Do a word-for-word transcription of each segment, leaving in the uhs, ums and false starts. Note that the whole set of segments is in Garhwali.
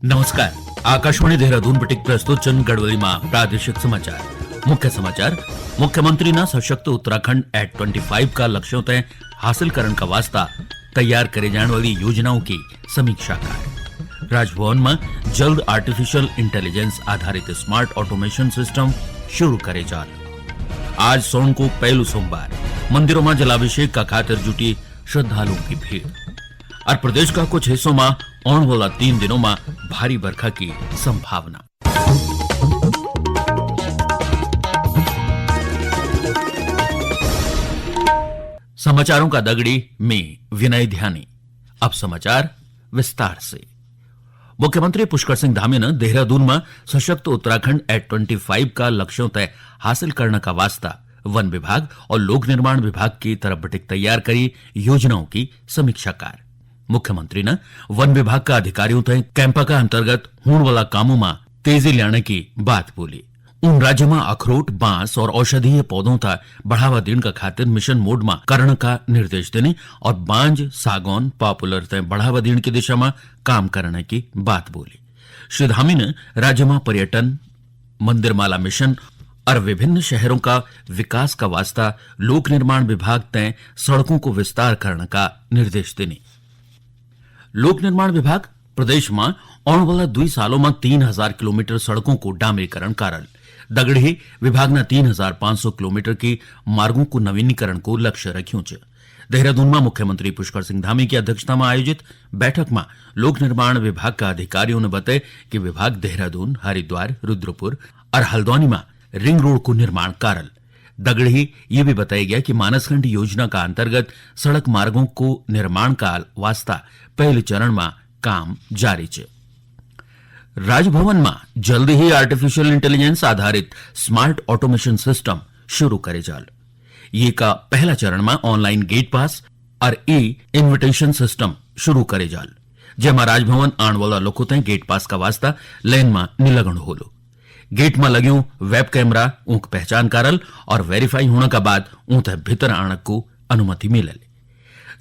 नमस्कार, आकाशवाणी देहरादून बटिक प्रस्तुत छन गढ़वाली मा प्रादेशिक समाचार। मुख्य समाचार, मुख्यमंत्री ना सशक्त उत्तराखंड एट ट्वेंटी फ़ाइव का लक्ष्यों तय हासिल करण का वास्ता तैयार करे जाने वाली योजनाओं की समीक्षा कार। राजभवन में जल्द आर्टिफिशियल इंटेलिजेंस आधारित स्मार्ट ऑटोमेशन सिस्टम शुरू करे जाल। आज सोन को पहलू सोमवार, मंदिरों में जलाभिषेक का खातिर जुटी श्रद्धालुओं की भीड़। और प्रदेश का कुछ हिस्सों में आने वाला तीन दिनों में भारी बरखा की संभावना। समाचारों का दगड़ी में विनय ध्यानी। अब समाचार विस्तार से। मुख्यमंत्री पुष्कर सिंह धामी ने देहरादून में सशक्त उत्तराखंड एट ट्वेंटी फ़ाइव का लक्ष्यों तय हासिल करने का वास्ता वन विभाग और लोक निर्माण विभाग की तरफ बटिक तैयार करी योजनाओं की समीक्षा कार। मुख्यमंत्री ने वन विभाग का अधिकारियों तय कैंपा का अंतर्गत होने वाला कामों में तेजी लाने की बात बोली। उन राज्य में अखरोट, बांस और औषधीय पौधों का बढ़ावा देने का खातिर मिशन मोड में करण का निर्देश देने और बांज, सागौन, पॉपुलर तय बढ़ावा देने की दिशा में काम करने की बात बोली। श्री धामी ने राज्य में पर्यटन, मंदिरमाला मिशन और विभिन्न शहरों का विकास का वास्ता लोक निर्माण विभाग तय सड़कों को विस्तार करने का निर्देश देने। लोक निर्माण विभाग प्रदेश में आने वाला दुई सालों में तीन हजार किलोमीटर सड़कों को डामरीकरण कारल। दगड़ ही विभाग ने तीन हजार पाँच सौ किलोमीटर के मार्गों को नवीनीकरण को लक्ष्य रख्यों च। देहरादून में मुख्यमंत्री पुष्कर सिंह धामी की अध्यक्षता में आयोजित बैठक में लोक निर्माण विभाग का अधिकारियों ने बताया कि विभाग देहरादून, हरिद्वार, रुद्रपुर और हल्द्वानी में रिंग रोड को निर्माण कारल। दगड़ ही ये भी बताया गया कि मानसखंड योजना का अंतर्गत सड़क मार्गों को निर्माण का वास्ता पहले चरण में काम जारी च। राजभवन में जल्द ही आर्टिफिशियल इंटेलिजेंस आधारित स्मार्ट ऑटोमेशन सिस्टम शुरू करे जाल। ये का पहला चरण में ऑनलाइन गेट पास और ई इनविटेशन सिस्टम शुरू करे जाल, जेमा राजभवन आने वाला लोगों तय गेट पास का वास्ता लाइन में नि लगण होलो। गेट में लग्यों वेब कैमरा ऊंक पहचान कारल और वेरीफाई होने का बाद ऊंते भीतर आणक को अनुमति मिलल।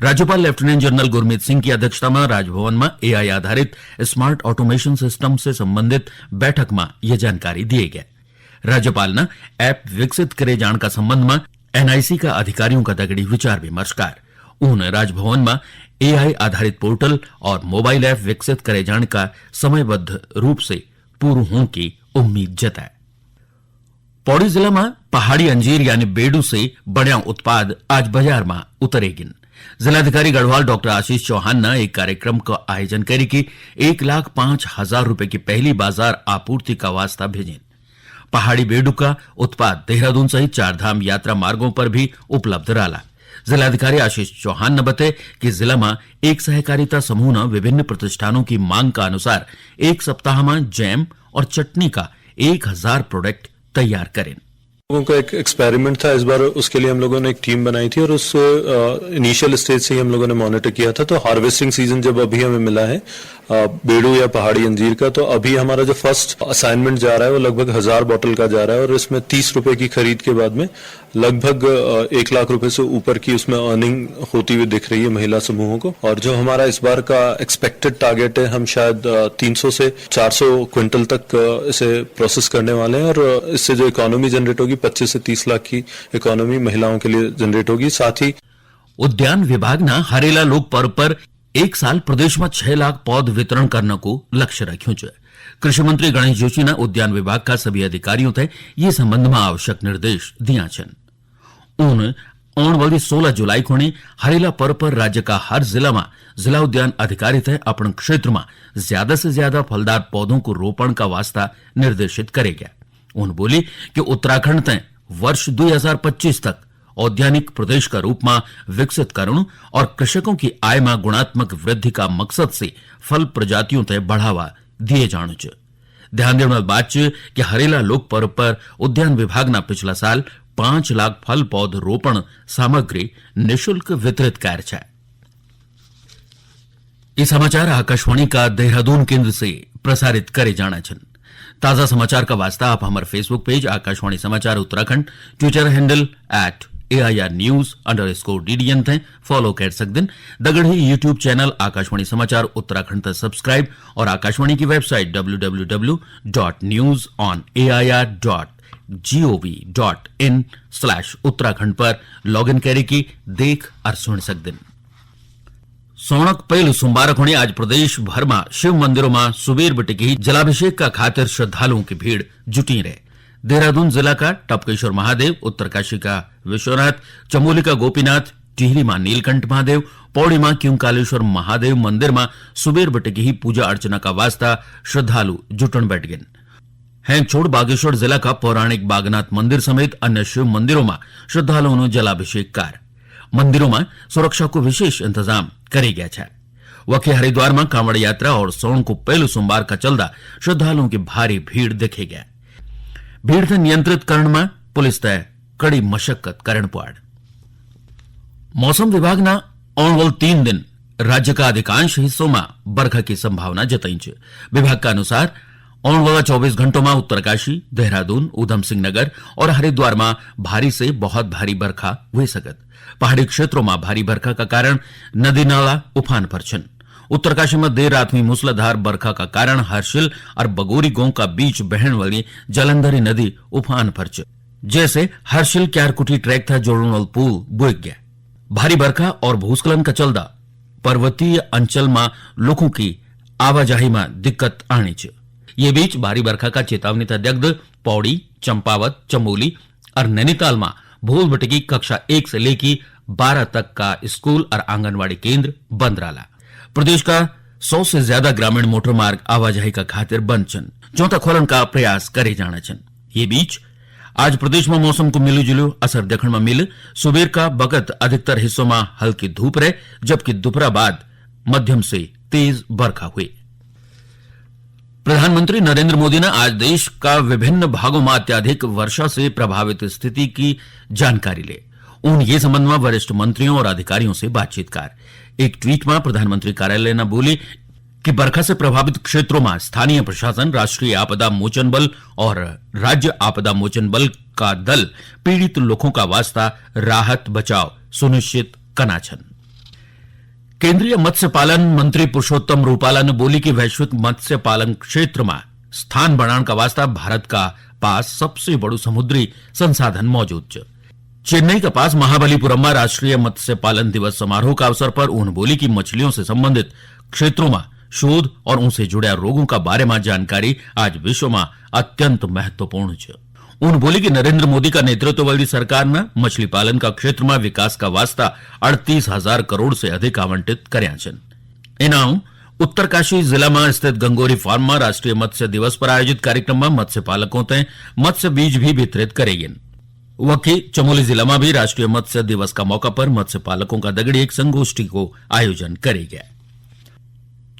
राज्यपाल लेफ्टिनेंट जनरल गुरमीत सिंह की अध्यक्षता में राजभवन में एआई आधारित स्मार्ट ऑटोमेशन सिस्टम से संबंधित बैठक में यह जानकारी दिए गए। राज्यपाल ने ऐप विकसित करे जाण का संबंध में एनआईसी का अधिकारियों का दगड़ी विचार विमर्श कार। उन्होंने राजभवन में एआई आधारित पोर्टल और मोबाइल ऐप विकसित करे जाण का समयबद्ध रूप से पूर्ण होण की उम्मीद जताई। पौड़ी जिला में पहाड़ी अंजीर यानी बेडू से बण्या उत्पाद आज बाजार में उतरेगिन। जिलाधिकारी गढ़वाल डॉक्टर आशीष चौहान ने एक कार्यक्रम का आयोजन करी कि एक लाख पाँच हजार रुपए की पहली बाजार आपूर्ति का वास्ता भेजिन। पहाड़ी बेडू का उत्पाद देहरादून सहित चार धाम यात्रा मार्गों पर भी उपलब्ध रहला। जिलाधिकारी आशीष चौहान ने बताया कि जिला में एक सहकारिता समूह ने विभिन्न प्रतिष्ठानों की मांग का अनुसार एक सप्ताह में जैम और चटनी का एक हजार प्रोडक्ट तैयार करें। लोगों का एक एक्सपेरिमेंट था इस बार, उसके लिए हम लोगों ने एक टीम बनाई थी और उस इनिशियल स्टेज से ही हम लोगों ने मॉनिटर किया था। तो हार्वेस्टिंग सीजन जब अभी हमें मिला है, अ, बेड़ू या पहाड़ी अंजीर का, तो अभी हमारा जो फर्स्ट असाइनमेंट जा रहा है वो लगभग हजार बॉटल का जा रहा है और इसमें तीस रुपए की खरीद के बाद में लगभग, अ, एक लाख रुपए से ऊपर की उसमें अर्निंग होती हुई दिख रही है महिला समूहों को। और जो हमारा इस बार का एक्सपेक्टेड टारगेट है, हम शायद, अ, तीन सौ से चार सौ क्विंटल तक, अ, इसे प्रोसेस करने वाले हैं और, अ, इससे जो इकोनॉमी जनरेट होगी, पच्चीस से तीस लाख की इकोनॉमी महिलाओं के लिए जनरेट होगी। साथ ही उद्यान विभाग ना हरेला लोक पर्व पर एक साल प्रदेश में छह लाख पौध वितरण करने को लक्ष्य रख्यों च। कृषि मंत्री गणेश जोशी ने उद्यान विभाग का सभी अधिकारियों तय ये संबंध में आवश्यक निर्देश दिया छन। उन आने वाली सोलह जुलाई खुणी हरेला पर्व पर राज्य का हर जिला में जिला उद्यान अधिकारी तय अपने क्षेत्र में ज्यादा से ज्यादा फलदार पौधों को रोपण का वास्ता निर्देशित करेगा। उन बोली कि उत्तराखंड तय वर्ष दो हज़ार पच्चीस तक औद्यानिक प्रदेश का रूप में विकसित करणु और कृषकों की आय में गुणात्मक वृद्धि का मकसद से फल प्रजातियों तय बढ़ावा दिए जाणु च। ध्यान देने वाली बात च कि हरेला लोक पर्व पर उद्यान विभाग ना पिछला साल पाँच लाख फल पौध रोपण सामग्री निशुल्क वितरित कर छ। ये समाचार आकाशवाणी का देहरादून केंद्र से प्रसारित करे जाना छन। ताजा समाचार का वास्ता आप हमारे Facebook page Akashvani Samachar Uttarakhand, Twitter handle at A I R news underscore D D N थें फॉलो कर सकदिन। दगड़ ही YouTube चैनल आकाशवाणी समाचार उत्तराखंड तक सब्सक्राइब और आकाशवाणी की website W W W dot news on A I R dot G O V dot in slash Uttarakhand पर लॉग इन करी की देख और सुन सकदिन। सौणक पहलू सोमवार खुणी आज प्रदेश भर में शिव मंदिरों में सुबेर बटे की जलाभिषेक का खातिर श्रद्धालुओं की भीड़ जुटी रहे। देहरादून जिला का टपकेश्वर महादेव, उत्तरकाशी का विश्वनाथ, चमोली का गोपीनाथ, टिहरी में नीलकंठ महादेव, पौड़ी में क्योंकालेश्वर महादेव मंदिर में सुबेर बटे की ही पूजा अर्चना का वास्ता श्रद्धालु जुटन बैठ गए। हैं छोड़ बागेश्वर जिला का पौराणिक बागनाथ मंदिर समेत अन्य शिव मंदिरों में श्रद्धालुओं ने जलाभिषेक कर मंदिरों में सुरक्षा को विशेष इंतजाम करे गया है। वखे हरिद्वार में कांवड़ यात्रा और सोन को पहलू सोमवार का चलदा श्रद्धालुओं की भारी भीड़ देखे गया। भीड़ से नियंत्रित करण में पुलिस तय कड़ी मशक्कत करण पड़। मौसम विभाग ना औण वाल तीन दिन राज्य का अधिकांश हिस्सों में बरखा की संभावना जताई च। विभाग का अनुसार औण वाला चौबीस घंटों में उत्तरकाशी, देहरादून, ऊधम सिंह नगर और हरिद्वार में भारी से बहुत भारी बरखा हुई सकत। पहाड़ी क्षेत्रों में भारी बरखा का कारण नदी नाला उफान पर छन। उत्तरकाशी में देर रात हुई मूसलाधार बरखा का कारण हर्षिल और बगोरी गांव का बीच बहन वाली जलंधरी नदी उफान पर च, जैसे हर्षिल क्यारकुटी ट्रैक था जोड़ने वाला पुल बुक गया। भारी बरखा और भूस्खलन का चलदा पर्वतीय अंचल में लोगों की आवाजाही में दिक्कत आनी च। ये बीच भारी बरखा का चेतावनी था दग्ध पौड़ी, चंपावत, चमोली और नैनीताल में भोल बटे की कक्षा एक से लेके बारह तक का स्कूल और आंगनवाड़ी केंद्र बंद रहा। प्रदेश का सौ से ज्यादा ग्रामीण मोटर मार्ग आवाजाही का खातिर बंद छन, जोता खोलन का प्रयास करे जाना छन। ये बीच आज प्रदेश में मौसम को मिलू जुलू असर देखण में मिल। सुबेर का बगत अधिकतर हिस्सों में हल्की धूप रहे, जबकि दोपहर बाद मध्यम से तेज बरखा हुई। प्रधानमंत्री नरेंद्र मोदी ने आज देश का विभिन्न भागों में अत्यधिक वर्षा से प्रभावित स्थिति की जानकारी ले। उन ये संबंध में वरिष्ठ मंत्रियों और अधिकारियों से बातचीत कर। एक ट्वीट में प्रधानमंत्री कार्यालय ने बोली कि बरखा से प्रभावित क्षेत्रों में स्थानीय प्रशासन, राष्ट्रीय आपदा मोचन बल और राज्य आपदा मोचन बल का दल पीड़ित लोगों का वास्ता राहत बचाव सुनिश्चित करना छन। केंद्रीय मत्स्य पालन मंत्री पुरुषोत्तम रूपाला ने बोली कि वैश्विक मत्स्य पालन क्षेत्र में स्थान बनाने का वास्ता भारत का पास सबसे बड़ो समुद्री संसाधन मौजूद च। चेन्नई के पास महाबलीपुरम में राष्ट्रीय मत्स्य पालन दिवस समारोह का अवसर पर उन्होंने बोली कि मछलियों से संबंधित क्षेत्रों में शोध और उनसे जुड़े रोगों का बारे में जानकारी आज विश्व में अत्यंत महत्वपूर्ण च। उन्होंने बोली कि नरेंद्र मोदी का नेतृत्व वाली सरकार ने मछली पालन का क्षेत्र में विकास का वास्ता अड़तीस हजार करोड़ से अधिक आवंटित कर्या छन। इनाम उत्तरकाशी जिला में स्थित गंगोरी फार्म में राष्ट्रीय मत्स्य दिवस पर आयोजित कार्यक्रम में मत्स्य पालकों तय मत्स्य बीज भी वितरित करे गए। वकी चमोली जिला में भी राष्ट्रीय मत्स्य दिवस का मौका पर मत्स्य पालकों का दगड़ी एक संगोष्ठी को आयोजन करे गया।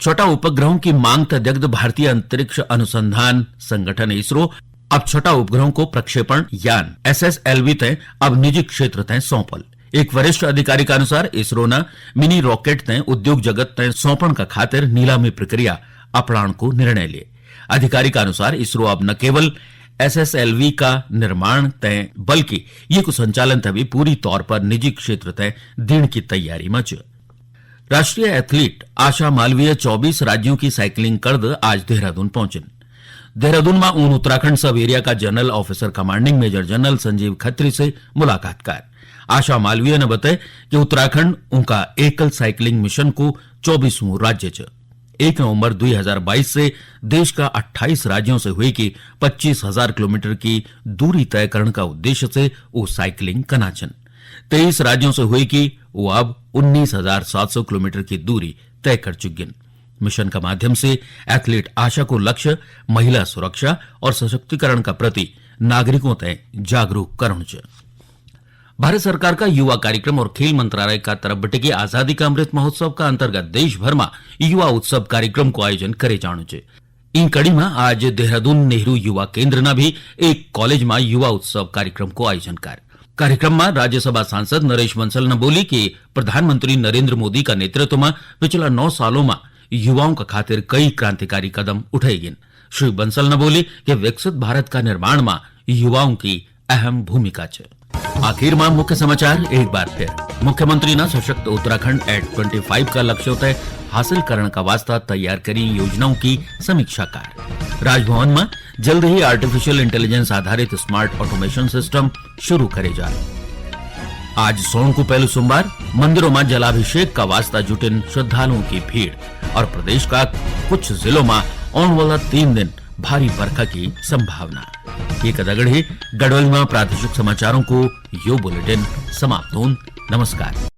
छोटा उपग्रहों की मांग तय दग्ध भारतीय अंतरिक्ष अनुसंधान संगठन इसरो अब छोटा उपग्रहों को प्रक्षेपण यान एस एस एल वी तय अब निजी क्षेत्र तय सौंपल। एक वरिष्ठ अधिकारी का अनुसार इसरो ने मिनी रॉकेट तय उद्योग जगत तय सौंपण का खातिर नीलामी प्रक्रिया अपनाण को निर्णय लिए। अधिकारी का अनुसार इसरो अब न केवल एस एस एल वी का निर्माण तय बल्कि ये को संचालन तय भी पूरी तौर पर निजी क्षेत्र तय दीण की तैयारी में च। राष्ट्रीय एथलीट आशा मालवीय चौबीस राज्यों की साइकिलिंग करद आज देहरादून पहुंचन। देहरादून में उन उत्तराखंड सब एरिया का general officer commanding major general Sanjeev Khatri से मुलाकात कर। आशा मालवीय ने बताया कि उत्तराखंड उनका एकल साइकिलिंग मिशन को चौबीसवां राज्य च। एक नवंबर दो हज़ार बाईस से देश का अट्ठाईस राज्यों से हुई कि पच्चीस हजार किलोमीटर की दूरी तय करण का उद्देश्य से वो साइकिलिंग कना छन। तेईस राज्यों से हुई कि वो अब उन्नीस हजार सात सौ किलोमीटर की दूरी तय कर चुकी हैं। मिशन का माध्यम से एथलीट आशा को लक्ष्य महिला सुरक्षा और सशक्तिकरण का प्रति नागरिकों तय जागरूक करण च। भारत सरकार का युवा कार्यक्रम और खेल मंत्रालय का तरफ बटे के आजादी का अमृत महोत्सव का अंतर्गत देश भर में युवा उत्सव कार्यक्रम को आयोजन करे जाणु च। इन कड़ी में आज देहरादून नेहरू युवा केंद्र ना भी एक कॉलेज में युवा उत्सव कार्यक्रम को आयोजन कर। कार्यक्रम में राज्यसभा सांसद नरेश बंसल ने बोली कि प्रधानमंत्री नरेंद्र मोदी का नेतृत्व में पिछला नौ सालों में युवाओं का खातिर कई क्रांतिकारी कदम उठाए गए। श्री बंसल ने बोली कि विकसित भारत का निर्माण में युवाओं की अहम भूमिका च। आखिर मा मुख्य समाचार एक बार फिर। मुख्यमंत्री ना सशक्त उत्तराखंड एट ट्वेंटी फ़ाइव का लक्ष्यों तय हासिल करण का वास्ता तैयार करी योजनाओं की समीक्षा कार। राजभवन मा जल्द ही आर्टिफिशियल इंटेलिजेंस आधारित स्मार्ट ऑटोमेशन सिस्टम शुरू करे जा। आज सोण को पहलू सोमवार, मंदिरों मा जलाभिषेक का वास्ता जुटिन श्रद्धालुओं की भीड़ और प्रदेश का कुछ जिलों मा आने वाला तीन दिन भारी बरखा की संभावना। ये कदगढ़ ही गढ़वाल मा प्रादेशिक समाचारों को यो बुलेटिन समाप्त होन। नमस्कार।